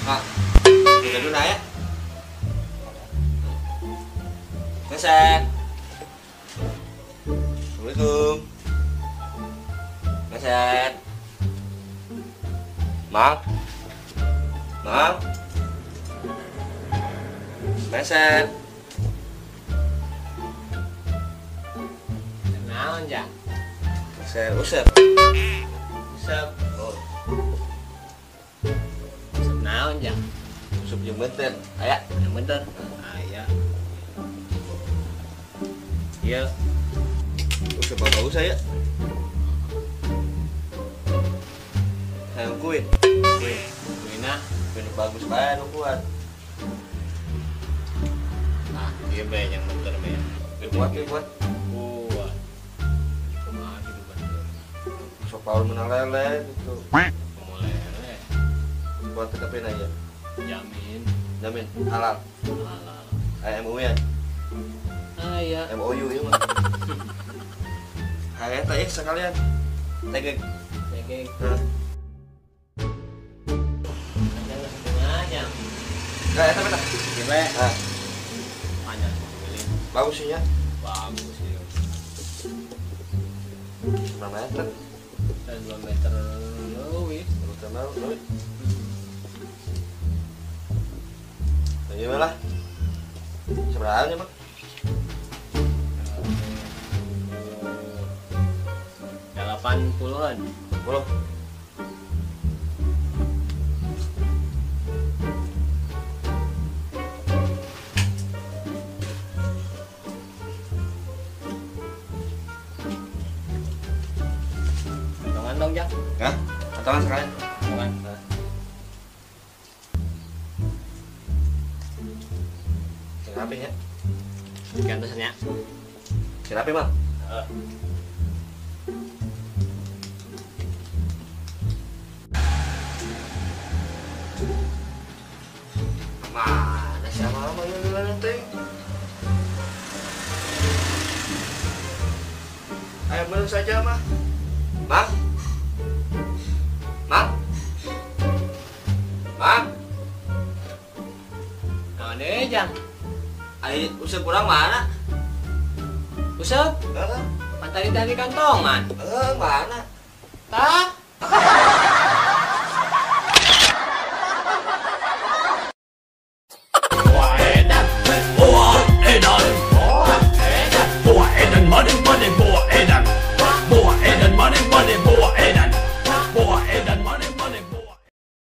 Mak, udah dulu ya. Meset. Assalamualaikum. Meset. Mak. Mak. Meset. Naon, Jang? Meset, usep. Usep. Oh. Usep naon, Jang? Usep jeung benten. Aya, jeung benten. Aya. Iya. Usep bagus aya. Hayang kuin. Kuin. Kuina, kuin bagus bae nu kuat. Nah, ieu bae yang benten bae. Kuat, kuat. Kuat. Kumaha kitu benten. Sok paul menang lele gitu. Kumaha lele? Kuat tetepin aja. Jamin. Jamin halal. Halal. Aya MUI ya? Aya. MOU ieu mah. Hayang teh sekalian. Tegek. Tegek. Heeh. Nah, eta beta. Gila. Nah. Panjang pilih. Bagus sih ya. Bagus sih. 9 meter. 2 meter leuwih. 2 meter leuwih. Nah, gimana lah? Seberapa nya, Bang? 80-an. 80. Kantongan dong, Jang. Hah? Kantongan sekalian. Kantongan. Nah. Sing rapi ya. Gantosannya. Sing rapi, Bang. Heeh. Mana siapa mah yang teh? Ayo belum saja mah. Mak? Mak? Mak? Naon deui, Jang? Ari usep kurang mana? Usep? Heeh. Pan tadi tadi kantongan. Heeh, mana? Tah?